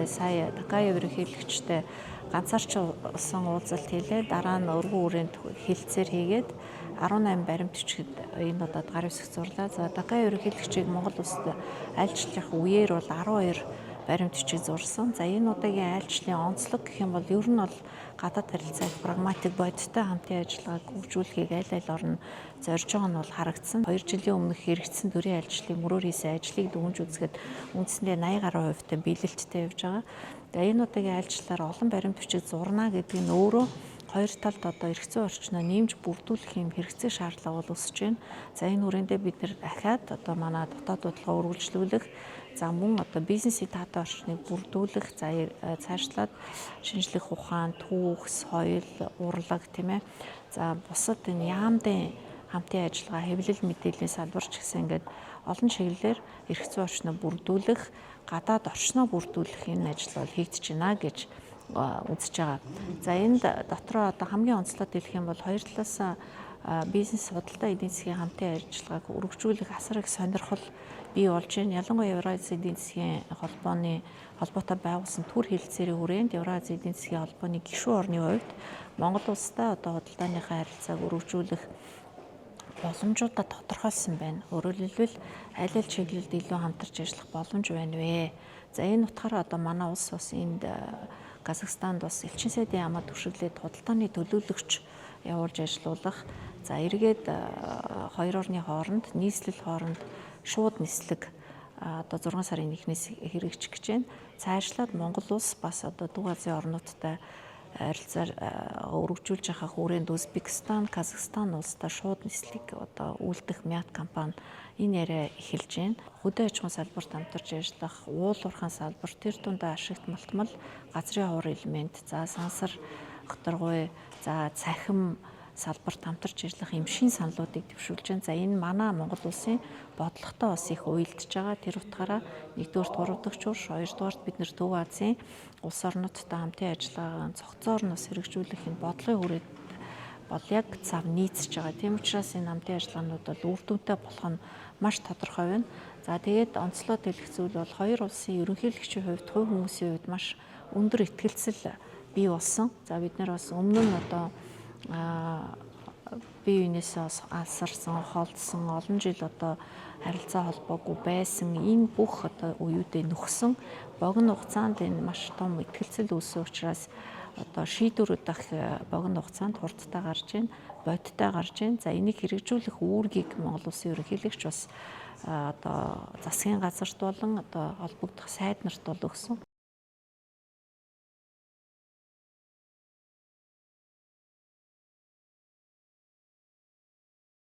уулзалтай сая Токаев ерөнхийлөгчтэй ганцаарчсан уулзалт хийлээ. Дараа нь өргөн үрээнд хилцээр хийгээд 18 баримт бичгэд энэ удаад гар үсэх зурлаа. За, Токаев ерөнхийлөгчийг Монгол улсад айлчлах үеэр бол 12 баримт бичиг зурсан. За, энэ удаагийн айлчлалын онцлог гэх юм бол ер нь бол гадаад харилцаа их прагматик, бодиттой хамтын ажиллагааг хөгжүүлэхийг аль аль орн зорж байгаа нь бол харагдсан. 2 жилийн өмнөх хэрэгжсэн төрийн айлчлалын мөрөөр хийсэн ажлыг дүгнж үзэхэд үндсэндээ 80 гаруй хувьтай биелэлттэй явж байгаа. Тэгээ энэ удаагийн айлчлалаар олон баримт бичиг зурна гэдэг нь өөрөө хоёр талд одоо эрх зүйн орчноо нэмж бүрдүүлэх юм хэрэгцээ, шаардлага бол өсөж байна. За, энэ хүрээндээ бид нэр дахиад одоо манай дотоод бодлогоо үргэлжлүүлэх, за мөн одоо бизнесийн таатай орчныг бүрдүүлэх, за цаашлаад шинжлэх ухаан, түүх, соёл, урлаг, тийм ээ. За, бусад энэ яамдын хамтын ажиллагаа, хэвлэл мэдээллийн салбар ч гэсэн ингээд олон чиглэлээр эрх зүйн орчноо бүрдүүлэх, гадаад орчноо бүрдүүлэх энэ ажил бол хийгдэж байна гэж үзэж байгаа. За, энд дотроо одоо хамгийн онцлог хэлэх юм бол хоёр талаас бизнес, худалдаа, эдийн засгийн хамтын ажиллагааг өргөжүүлэх асар их сонирхол бий болж байна. Ялангуяа Еврази эдийн засгийн холбооны холбоотой байгуулсан төр хэлцээрийн хүрээнд Еврази эдийн засгийн холбооны гишүүн орны хувьд Монгол улстай одоо худалдааныхаа харилцааг өргөжүүлэх боломжуудаа тодорхойлсон байна. Өөрөөр хэлбэл, аль аль чиглэлд илүү хамтарч ажиллах боломж байна вэ? За, энэ утгаараа одоо манай улс бас энд Казахстанд бас элчин сайдын яамаа түгшиглээд худалдааны төлөөлөгч явуулж ажилуулах. За, эргээд хоёр орны хооронд нийслэл хооронд шууд нислэг одоо 6 сарын 1-ээс хэрэгжих гэж байна. Цаашлаад Монгол улс бас одоо Төв Азийн орнуудтай харилцаар өргөжүүлж байгаа хүрээнд Узбекистан, Казахстан улстай шууд нислэг одоо үйлдэх МИАТ компани энэ яриа эхэлж байна. Хөдөө аж ахуйн салбарт хамтарч ажиллах, уул уурхайн салбар, тэр дундаа ашигт малтмал, газрын ховор элемент, за сансар готоргуй, за цахим салбарт хамтарч ажиллах юм шин саналуудыг дэвшүүлж байна. За, энэ манай Монгол улсын бодлоготой бас их уялдж байгаа. Тэр утгаараа нэгдүгээрт гурав дахь чурш, хоёрдугаарт бид нэр Төв Азийн улс орнуудтай хамтын ажиллагаа цогцоор нь бас хэрэгжүүлэх энэ бодлогын хүрээд бол яг цав нийцэж байгаа. Тийм учраас энэ хамтын ажиллагаанууд бол үр дүнтэй болох нь маш тодорхой байна. За, тэгээд онцлоод хэлэх зүйл бол хоёр улсын ерөнхийлөгчийн хувьд, хувь хүмүүсийн хувьд маш өндөр итгэлцэл бий болсон. За, бид нэр бас өмнө нь одоо бие биенээсээ алсарсан, холдсон, олон жил одоо харилцаа холбоогүй байсан энэ бүх одоо үеүдээ нөхсөн, богино хугацаанд энэ маш том итгэлцэл үүссэн учраас одоо шийдвэрүүд ах богино хугацаанд хурдтай гарч байна, бодиттой гарч байна. За, энийг хэрэгжүүлэх үүргийг Монгол Улсын ерөнхийлөгч бас одоо засгийн газарт болон одоо холбогдох сайд нарт бол өгсөн.